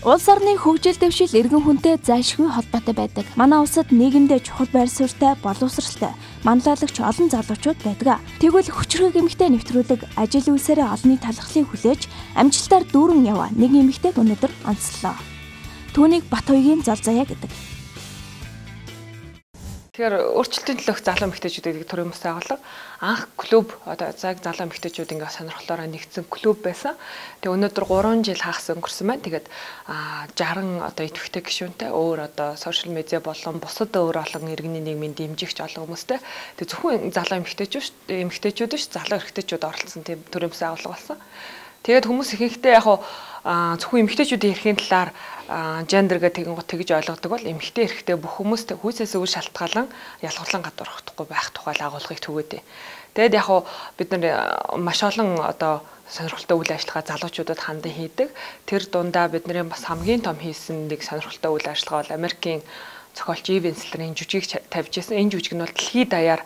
Улс орны хөгжил дэвшил иргэн хүнтэй зайлшгүй холбоотой байдаг. Манай улсад нийгэмдээ чухал байр суурьтай, боловсралтай, манлайлагч олон залуучууд байдаг. Тэгвэл хүчирхэг эмэгтэй нэвтрүүлэг ажил үйлсээрээ олонний талархлыг хүлээж, амжилтаар дүүрэн яваа нэг эмэгтэйг өнөөдөр онцлоо. Түүнийг Батуягийн Золзаяа гэдэг. Тэгэхээр өөрчлөлтийн төлөөх залуу эмэгтэйчүүд гэдэг төрийн бас байгууллага анх клуб одоо цаг залуу эмэгтэйчүүд ингээ сонирхлоороо нэгдсэн клуб байсан. Тэгээ өнөөдөр 3 жил хагас өнгөрсөн байна. Тэгээд 60 одоо идэвхтэй гишүүнтэй өөр одоо сошиал медиа болон бусад өөр олон иргэний нийгмийн дэмжигч олон хүмүүстэй. Тэгээ зөвхөн залуу эмэгтэйчүүд биш залуу эрэгтэйчүүд оролцсон тийм төрийн бас байгууллага болсон. Тэгээд хүмүүс ихэнхдээ яг зөвхөн эмэгтэйчүүдийн эрхийн талаар гендер гэх тэгэн гот тэгж ойлгодог бол эмэгтэй эрэгтэй бүх хүмүүст хүйсээс үл шалтгаалan ялгуурлан гадуурхдахгүй байх тухай агуулгыг түгээдэ. Тэгээд яг бид нар маш олон одоо сонирхолтой үйл ажиллагаа залуучуудад хандан хийдэг. Тэр дундаа бидний бас хамгийн том хийсэн нэг сонирхолтой үйл ажиллагаа бол Америкийн зохиолч Ивен Слэрийн жүжигийг тавьж байсан. Энэ жүжиг нь бол дэлхийд даяар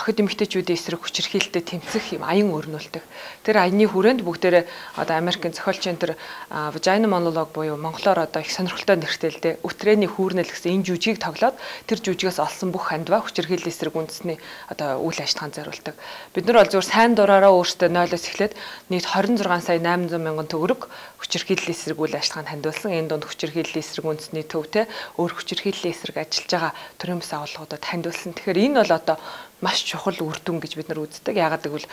охид эмэгтэйчүүдийн эсрэг хүчирхийлэлтэд тэмцэх юм аян өрнүүлдэг. Тэр аяны хүрээнд бүгдээрээ одоо Америкийн зохиолчийн тэр Vagina Monologue буюу монголоор одоо их сонирхолтой нэртэй л дээ. Үтрэний хүүрнэл гэсэн энэ жүжигийг тоглоод тэр жүжигээс олсон бүх хандваа хүчирхийллийн эсрэг үндэсний одоо үйл ажиллагаанд зориулдаг. Бид нар бол зөвхөн сайн дураараа өөрсдөө 0-оос эхлээд нийт 26 сая 800 мянган төгрөг хүчирхийллийн эсрэг үйл ажиллагаанд хандуулсан. Энэ дунд хүчирхийллийн эсрэг үндэсний төв те өөр хүчирхийллийн эсрэг ажиллаж байгаа төрийн бас агуулгуудад хандуулсан. Тэгэхээр энэ бол одоо маш чухал үр дүн гэж бид нар үздэг. Яагаад гэвэл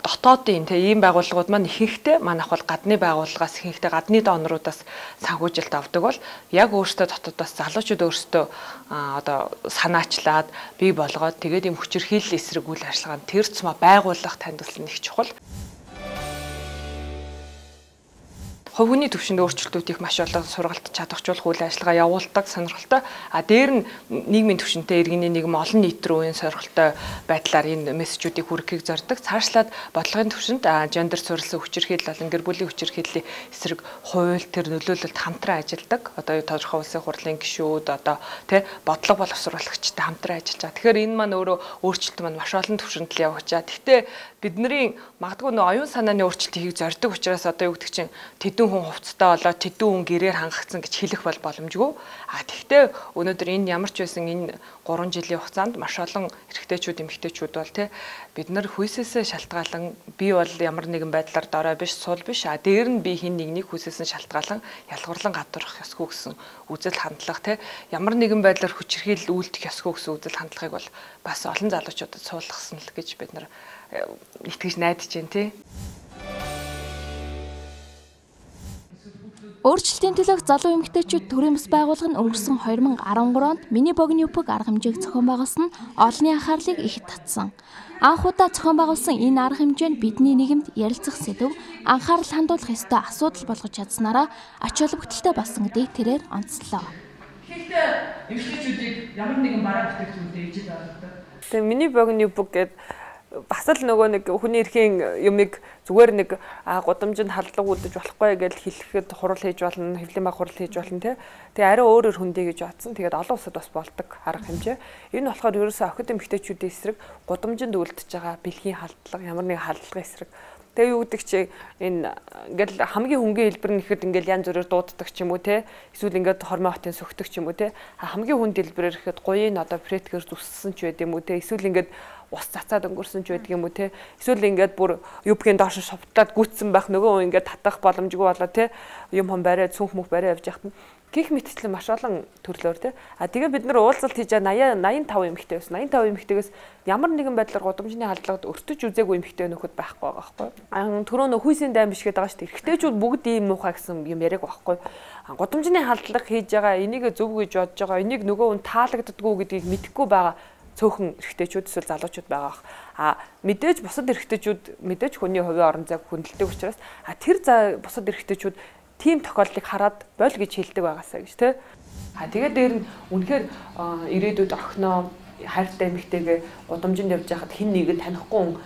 дотоодын те ийм байгууллагууд маань ихэнхдээ манайх бол гадны байгууллагаас ихэнхдээ гадны доноруудаас санхүүжилт авдаг бол яг өөрсдөө дотоодоос залуучууд өөрсдөө одоо санаачлаад бий болгоод тэгээд ийм хүчирхийллийн эсрэг үйл ажиллагаанд тэр тусмаа байгууллага хандуулсан их чухал. Хувь хүний түвшинд өөрчлөлтүүдийг маш олон сургалт чадварчуулах үйл ажиллагаа явуулдаг сонирхолтой. А дээр нь нийгмийн түвшинтэй иргэний нийгэм олон нийт рүү энэ сонирхолтой байдлаар энэ мессежүүдийг хүргэхийг зорддог. Цаашлаад бодлогын түвшинд гендер суурилсан хүчирхийлэл болон гэр бүлийн хүчирхийллийн эсрэг хууль тэр нөлөөлөлд хамтран ажилладаг. Одоо тодорхой улсын хурлын гишүүд одоо тий бодлого боловсруулагчтай хамтран ажиллаж байгаа. Тэгэхээр энэ маань өөрөө өөрчлөлт маань маш олон түвшинд л явагдаж байгаа. Гэхдээ бидний магадгүй нөө оюун санааны өөрчлөлт хийхийг зорддог учраас одоо юу гэдэг чинь тэдэн хүн хувцастай болоод тэдэн хүн гэрээр хангагдсан гэж хэлэх бол боломжгүй. А тэгвэл өнөөдөр энэ ямар ч байсан энэ 3 жилийн хугацаанд маш олон эрэгтэйчүүд эмэгтэйчүүд бол тий бид нар хүйсээсээ шалтгаалan би бол ямар нэгэн байдлаар дорой биш, сул биш. А дээр нь би хин нэгнийг хүйсээс нь шалтгаалan ялгуурлан гадуурхах ёсгүй гэсэн үзэл хандлага тий ямар нэгэн байдлаар хүчирхийлэл үйлдэх ёсгүй гэсэн үзэл хандлагыг бол бас олон залуучуудад суулгасан л гэж бид нар итгэж найдаж байна тий. Өөрчлөлтийн төлөөх залуу эмэгтэйчүүд төрийн бас байгууллага нь өнгөрсөн 2013 онд миний богино юпг арга хэмжээг зохион байгуулсан нь олонний анхаарлыг ихэд татсан. Анх удаа зохион байгуулсан энэ арга хэмжээ нь бидний нийгэмд ярилцах сэдэв, анхаарал хандуулах ёстой асуудал болгож чадсанараа ач холбогдолтой болсон гэдгийг тэрээр онцлоо. Гэхдээ эмэгтэйчүүдийг ямар нэгэн бараа бүтээгдэхүүнтэй ижил ойлгодог. Тэгээ миний богино юпг гэдэг бас л нөгөө нэг хүний эрхийн юмыг зүгээр нэг гудамжинд халдлага үлдэж болохгүй гэж хэлэхэд хурал хийж болно, хэвлэлийн баг хурал хийж болно тий. Тэгээ арай өөрөөр хүндээ гэж бодсон. Тэгээд олон улсад бас болдог арга хэмжээ. Энэ болохоор ерөөсөө охид эмэгтэйчүүдийн эсрэг гудамжинд үлдэж байгаа бэлгийн халдлага, ямар нэгэн халдлагын эсрэг. Тэгээ юу гэдэг чи энэ ингээл хамгийн хөнгөн хэлбэр нь ихэд ингээл янз бүрээр дууддаг ч юм уу те эсвэл ингээд хормой хотын сөгтөг ч юм уу те хамгийн хүнд хэлбэрээр ихэд гуйын одоо претгэр зүссэн ч байд юм уу те эсвэл ингээд ус цацаад өнгөрсөн ч байдаг юм уу те эсвэл ингээд бүр юбгийн доош шовтлаад гүйтсэн байх нөгөө ингээд татах боломжгүй болоо те юм хом бариад сүнх мөх бариад явж яхад нь гих мэтчлэн маш олон төрлөөр те. А тэгээ бид нар уулзалт хийж 80 85 эмэгтэй байсан. 85 эмэгтэйгээс ямар нэгэн байдлаар гудамжны халдлагад өртөж үзээгүй эмэгтэй нөхөд байхгүй байгаа байхгүй. Түрүү нөх хүйсийн дайн биш гэдэг байгаа шүү дээ. Эрэгтэйчүүд бүгд ийм муухай гэсэн юм яриаг байхгүй. Гудамжны халдлага хийж байгаа, энийг зөв гэж бодож байгаа, энийг нөгөө хүн таалагддаггүй гэдгийг мэдэхгүй байгаа цөөхөн эрэгтэйчүүд эсвэл залуучууд байгаа бах. А мэдээж бусад эрэгтэйчүүд мэдээж хүний хувийн орон зайг хүндэлдэг учраас а тэр бусад эрэгтэйчүүд тийм тохиолдлыг хараад боль гэж хэлдэг байгаасаа гэж тэ. А тэгээд дээр нь үнэхээр ирээдүйд охиноо хайртай эмэгтэйгээ гудамжинд явж байхад хэн нэг нь танихгүй хүн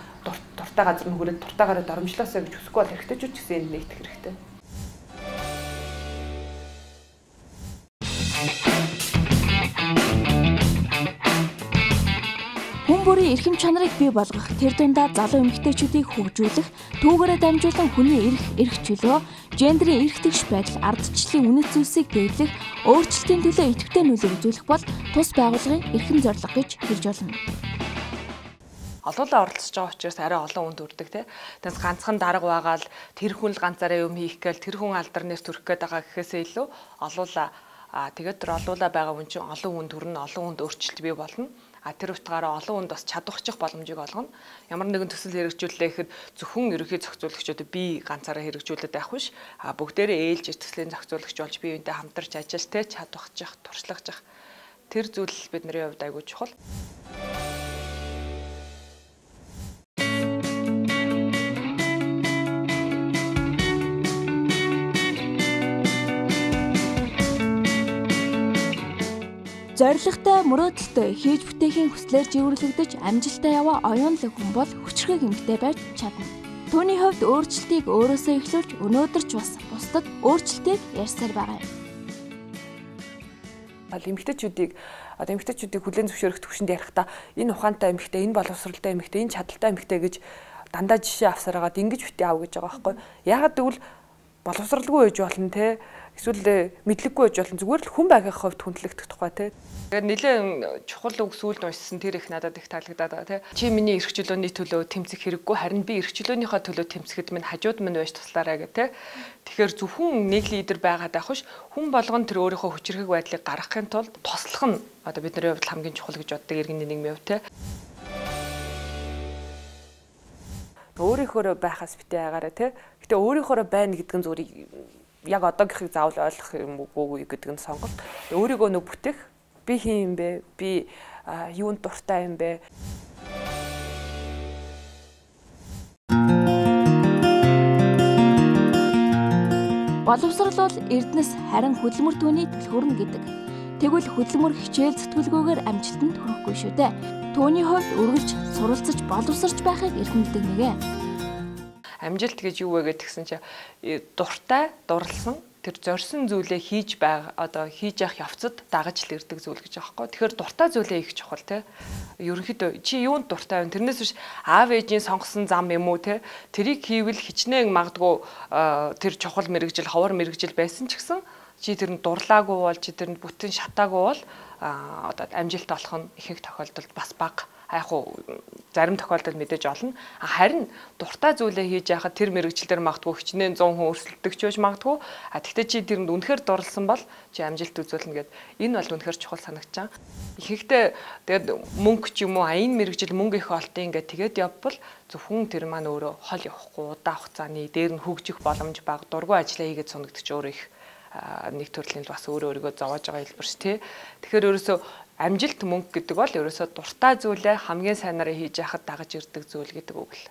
дуртай газар нь хүрээд дуртайгаараа доромжлоосаа гэж хүсэхгүй бол эрэгтэйчүүд ч гэсэн энд нэгдэх хэрэгтэй. Хүн бүрийн Хүний эрхэм чанарыг бий болгох, тэр дундаа залуу эмэгтэйчүүдийг хөгжүүлэх, түүгээрээ дамжуулан хүний эрх, эрх чөлөө, гендерийн эрх тэгш байдал, ардчлалын үнэт зүйлсийг дээдлэх, өөрчлөлтийн төлөө идэвхтэй нөлөө үзүүлэх бол тус байгууллагын эрхэм зорилго гэж хэлж болно. Олоолаа оролцож байгаа учраас арай олон хүн төрдөг те. Тэгээс ганцхан дарга байгаа л тэр хүн л ганцаараа юм хийх гээл тэр хүн алдар нэр төрөх гээд байгаа гэхээсээ илүү олоолаа тэгээд тэр олоолаа байгаа хүн чинь олон хүн төрнө, олон хүнд өөрчлөлт бий болно. Тэр утгаараа олон хүнд бас чадварчих боломжийг олгоно. Ямар нэгэн төсөл хэрэгжүүллээ гэхэд зөвхөн ерөнхий зохицуулагчид би ганцаараа хэрэгжүүлээд байх биш. Бүгдээрээ ээлж төслийн зохицуулагч болж бие биентэй хамтарч ажил те чадварчих, туршлагачих. Тэр зүйл бидний хувьд айгүй чухал. Зорилготой, мөрөөдөлтэй, хийж бүтээхийн хүслээр живэрлэгдэж амжилттай яваа оюунлаг хүн бол хүчрхэг эмэгтэй байж чадна. Түүний хувьд өөрчлөлтийг өөрөөсөө эхлүүлж өнөөдөр ч бас бусдад өөрчлөлтийг ярьсаар байгаа юм. Эмэгтэйчүүдийг одоо эмэгтэйчүүдийг хүлээн зөвшөөрөх төвшөнд ярихдаа энэ ухаантай эмэгтэй, энэ боловсралтай эмэгтэй, энэ чадaltaй эмэгтэй гэж дандаа жишээ авсаар байгаад ингэж битээ ав гэж байгаа байхгүй. Яагаад гэвэл боловсралгүй байж болно те. Эсвэл мэдлэггүй байж болно. Зүгээр л хүн байхын хувьд хүндлэгдэх тухай те. Тэгэхээр нэлээд чухал үг сүүлд уншсан тэр их надад их таалагдаад байгаа те. Чи миний эрх чөлөөний төлөө тэмцэх хэрэггүй, харин би эрх чөлөөнийхөө төлөө тэмцэхэд минь хажууд минь байж туслаарай гэх те. Тэгэхээр зөвхөн нэг лидер байгаад байх биш, хүн болгон тэр өөрийнхөө хүчирхэг байдлыг гаргахын тулд туслах нь одоо бидний хувьд хамгийн чухал гэж боддог иргэний нийгмийн хувьд те. Өөрийнхөөрөө байхаас битээ байгаарай те. Гэтэ өөрийнхөөрөө байна гэдэг нь зүгээр яг одоогийнхыг заавал ойлгох юм уу гэдэг нь сонголт. Өөрийгөө нөх бүтээх. Би хин юм бэ? Би юунд дуртай юм бэ? Боловсрол бол эрдэнэс харин хөдөлмөр түүний түлхүүрнэ гэдэг. Тэгвэл хөдөлмөр хичээл зүтгэлгүйгээр амжилтанд хүрэхгүй шүү дээ. Түүний хувьд үргэлж суралцаж боловсрч байхыг эрхэмлэдэг нэгэ. Амжилт гэж юу вэ гэдгсэн чинь дуртай, дурлсан, тэр зорьсон зүйлээ хийж байгаа одоо хийж явах явцад дагаж л ирдэг зүйл гэж байгаа байхгүй. Тэгэхээр дуртай зүйлээ хийх чухал те. Ерөнхийдөө чи юунд дуртай вэ? Тэрнээс биш аав ээжийн сонгосон зам юм уу те. Тэрийг хийвэл хичнээн магадгүй тэр чухал мэргэжил, ховор мэргэжил байсан ч гэсэн чи тэрэнд дурлаагүй бол, чи тэрэнд бүтэн шатаагүй бол одоо амжилт олох нь ихэнх тохиолдолд бас бага. Яг уу зарим тохиолдолд мэдээж олно. Харин дуртай зүйлээ хийж яхад тэр мэргэжил дээр магадгүй хичнээн 100 хүн өрсөлдөгч байж магадгүй. Тэгтээ чи тэрэнд үнэхээр дурлсан бол чи амжилт үзүүлнэ гэд энэ бол үнэхээр чухал санагдаж байгаа. Ихэнхдээ тэгээд мөнгө ч юм уу энэ мэргэжил мөнгө их олдсон ингээд тэгээд явбал зөвхөн тэр маань өөрөө хол явахгүй удаан хугацааны дээр нь хөгжих боломж бага, дургүй ажиллаа хийгээд сунагдчих өөрөө их нэг төрлийн бас өөрөө өөрийгөө зовоож байгаа хэлбэр ш тий. Тэгэхээр ерөөсөө амжилт мөнгө гэдэг бол ерөөсөө дуртай зүйлээ хамгийн сайнараа хийж яхад дагаж ирдэг зүйл гэдэг үг л.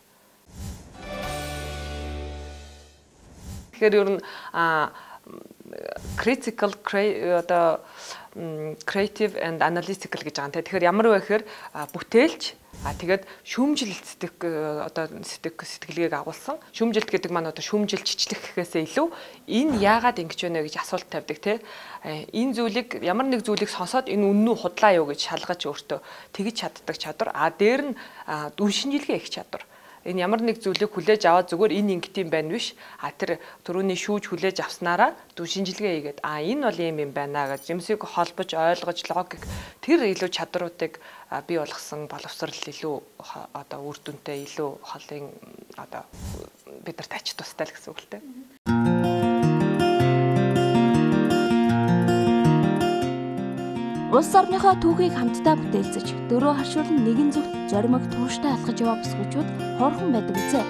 Тэгэхээр ер нь critical одоо creative and analytical гэж байгаа юм те. Тэгэхээр ямар вэ гэхээр бүтээлч тэгээд шүүмжлэлт сэтгэх одоо сэтгэлгээг агуулсан. Шүүмжилт гэдэг маань одоо шүүмжилж чичлэх гэхээсээ илүү энэ яагаад ингэж байна вэ гэж асуулт тавьдаг те. Энэ зүйлийг ямар нэг зүйлийг сонсоод энэ үнэн үү худлаа юу гэж шалгаж өөртөө тэгж чаддаг чадвар. Дээр нь дүн шинжилгээ их чадвар. Энэ ямар нэг зүйлийг хүлээж аваад зүгээр энэ ингэдэм байх биш. Тэр түрүүний шүүж хүлээж авснараа дүн шинжилгээ хийгээд энэ бол ийм юм байна гэж юмсыг холбож ойлгож логик тэр илүү чадруудыг бий болгосон боловсрал илүү одоо үр дүнтэй илүү холын одоо бидэрт ач тустай л гэсэн үг л дээ. Улс орныхоо түүхийг хамтдаа бүтээлцэж, дөрөв харшуулан нэгэн зүгт зоримог тууштай алхаж яваа бүсгүйчүүд ховорхон байдаг үзээ.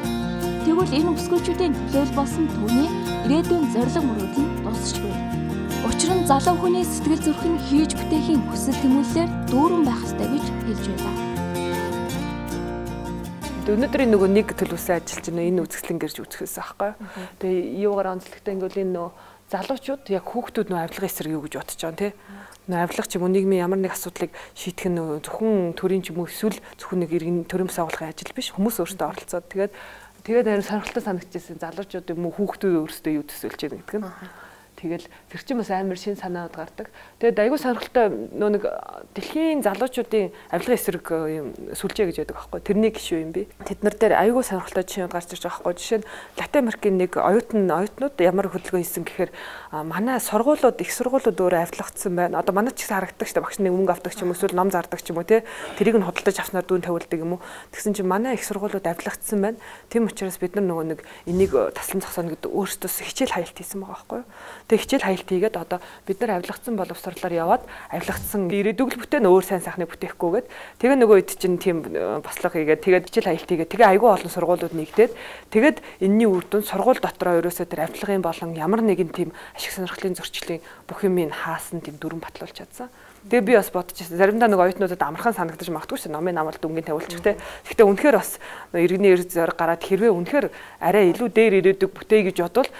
Тэгвэл энэ бүсгүйчүүдийн төлөөл болсон түүний ирээдүйн зорилго мөрөөдөл нь дуусчгүй. Учир нь залуу хүний сэтгэл зүрх нь хийж бүтээхийн хүсэл тэмүүллээр дүүрэн байх ёстой гэж хэлж байлаа. Өнөөдрийн нөгөө нэг төлөвсөө ажиллаж байна. Энэ үзэсгэлэн гэрж үзэхээс аахгүй. Тэгээ юугаар онцлогтой ингэвэл энэ нөө залуучууд яг хүүхдүүд нөө авилгын эсрэг юу гэж бодож байгаа юм те. Нөө авилга ч юм уу нийгмийн ямар нэг асуудлыг шийдэх нь зөвхөн төрийн ч юм уу эсвэл зөвхөн нэг иргэн төрийн бас агуулгын ажил биш. Хүмүүс өөрсдөө оролцоод тэгээд харин сонирхолтой санагдчихсэн. Залуучууд юм уу хүүхдүүд өөрсдөө юу төсөөлж байгаа гэдэг нь. Тэгэл тэр чинь бас амар шин санаанууд гардаг. Тэгээд айгүй сонирхолтой нөө нэг дэлхийн залуучуудын авилгын эсрэг юм сүлжээ гэж байдаг аахгүй. Тэрний гишүүн юм би. Тэд нар дээр айгүй сонирхолтой жишээнүүд гарч ирж байгаа аахгүй. Жишээ нь Латин Америкийн нэг оюутнууд ямар хөдөлгөөн хийсэн гэхээр манай сургуулиуд их сургуулиуд өөрөө авилгацсан байна. Одоо манай ч гэсэн харагддаг шүү дээ. Багш нэг мөнгө авдаг ч юм уу эсвэл ном зардаг ч юм уу те. Тэрийг нь худалдаж авснаар дүүн тавиулдаг юм уу. Тэгсэн чинь манай их сургуулиуд авилгацсан байна. Тийм учраас бид нар нөгөө нэг энийг таслан зогсооно гэдэг өөрсдөөс хичээл хаялт хийсэн байгаа байхгүй юу. Тэгээ хичээл хаялт хийгээд одоо бид нар авилгацсан боловсрлоор яваад авилгацсан ирээдүг л бүтээн өөр сайн сайхныг бүтээхгүйгээд тэгээ нөгөө үед чинь тийм бослого хийгээд тэгээд хичээл хаялт хийгээд тэгээ айгүй олон сургуулиуд нэгдээд тэгээд энэний үр дүн сургууль дотроо ерөөсөө тэр авилгын болон ямар нэгэн тийм ашиг сонирхлын зөрчлийн бүх юмыг хаасан тийм дүрэн батлуулж чадсан. Тэгээ би бас бодож байсан. Заримдаа нэг оюутнуудад амархан санагдаж магадгүй шүү. Номын намал дүнгийн тавиулчих те. Гэхдээ үнэхээр бас иргэний эрс зориг гараад хэрвээ үнэхээр арай илүү дээр ирээдүг бүтээе гэж бодвол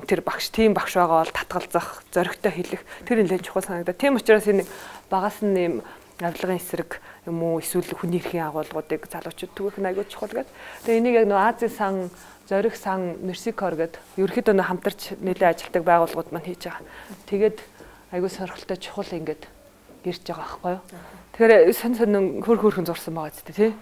тэр багш тийм багш байгаа бол татгалзах, зоригтой хэлэх тэр нэлээд чухал санагдаад. Тийм учраас энэ багаас нь юм авилгын эсрэг юм уу эсвэл хүний эрхийн агуулгуудыг залуучууд түгээх нь аягүй чухал гэдэг. Тэгээ энийг яг нөө Азийн сан, зориг сан, Мерсикор гэдэг ерөнхийдөө нөө хамтарч нэлээд ажилладаг байгууллагууд маань хийж байгаа. Тэгээд аягүй сонирхолтой чухал ингээд ирж байгаа байхгүй юу. Тэгэхээр сон сонин хөр хөрхөн зурсан байгаа ч тий.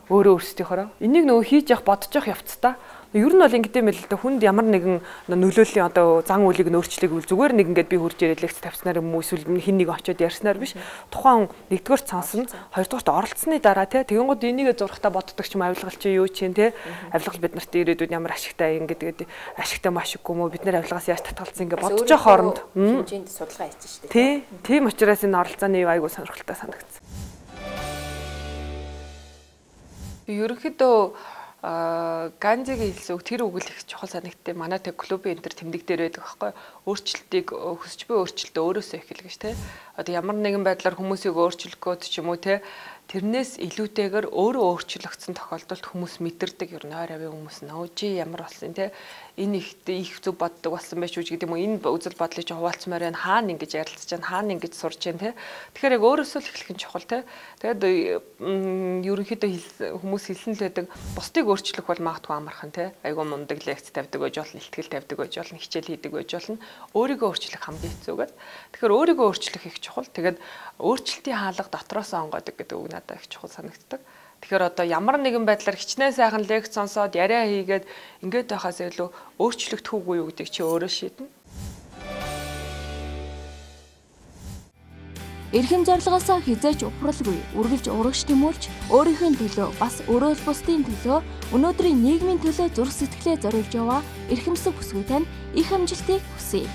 Өөрөө өөрсдийнхоороо. Энийг нөгөө хийж явах бодож явах явцдаа ер нь бол ингэдэм байл л да хүнд ямар нэгэн нөлөөллийн одоо зан үйлийг нөөрчлөгийг зүгээр нэг ингээд би хурж ирээд лекц тавьснаар юм уу эсвэл хин нэг очиод ярьснаар биш. Тухайн нэгдүгээр сонсон, хоёрдугаарт оролцсны дараа тий тэгэнгүүт энийгээ зурхтаа боддог ч юм авилгал чи юу чинь тий авилгал бид нарт ирээдүйд ямар ашигтай ингээд ашигтай маш ашиггүй юм уу бид нар авилгаас яаж татгалзсан ингээд бодож явах хооронд хэмжээнд судалгаа хийсэн шүү дээ. Тий. Тийм учраас энэ оролцооны юу айгуу сонирхолтой санагдсан. Би ерөнхийдөө Гандигийн хэлсэн үг тэр үг л их чухал санагдтыг. Манай тэг клубын энэ төр тэмдэг дээр байдаг аахгүй. Өөрчлөлтийг хүсч буй өөрчлөлтөө өөрөөсөө эхэл гэж те. Одоо ямар нэгэн байдлаар хүмүүсийг өөрчлөх гээд ч юм уу те. Тэрнээс илүүтэйгээр өөрөө өөрчлөгдсөн тохиолдолд хүмүүс мэдэрдэг ер нь ойр авийн хүмүүс нөөжи ямар болсон те. Энэ их зүг боддог болсон байж үү гэдэг юм уу. Энэ үзэл бодлыг чи хуваалцмаар байна. Хаана ингэж ярилцаж байна, хаана ингэж сурж байна те. Тэгэхээр яг өөрөөсөө л эхлэх нь чухал те. Тэгээд ерөнхийдөө хүмүүс хэлсэн л байдаг бусдыг өөрчлөх бол магадгүй амархан те. Айгуу мундаг лекц тавьдаг байж болно, ихтгэл тавьдаг байж болно, хичээл хийдэг байж болно. Өөрийгөө өөрчлөх хамгийн хэцүү гэдэг. Тэгэхээр өөрийгөө өөрчлөх их чухал. Тэгээд өөрчлөлтийн хаалга дотроос онгойдог гэдэг үг надад их чухал санагддаг. Тэгэхээр одоо ямар нэгэн байдлаар хичнээн сайхан лекц сонсоод яриа хийгээд ингээд байхаас илүү өөрчлөгдөх үгүй юу гэдгийг чи өөрөө шийднэ. Эрхэм зорилгоосоо хизээж ухралгүй, үргэлж урагш тэмүүлж, өөрийнхөө төлөө бас өрөөл бусдын төлөө, өнөөдрийн нийгмийн төлөө зүрх сэтгэлээ зориулж яваа эрхэмсэг бүсгүй тань их амжилтыг хүсье.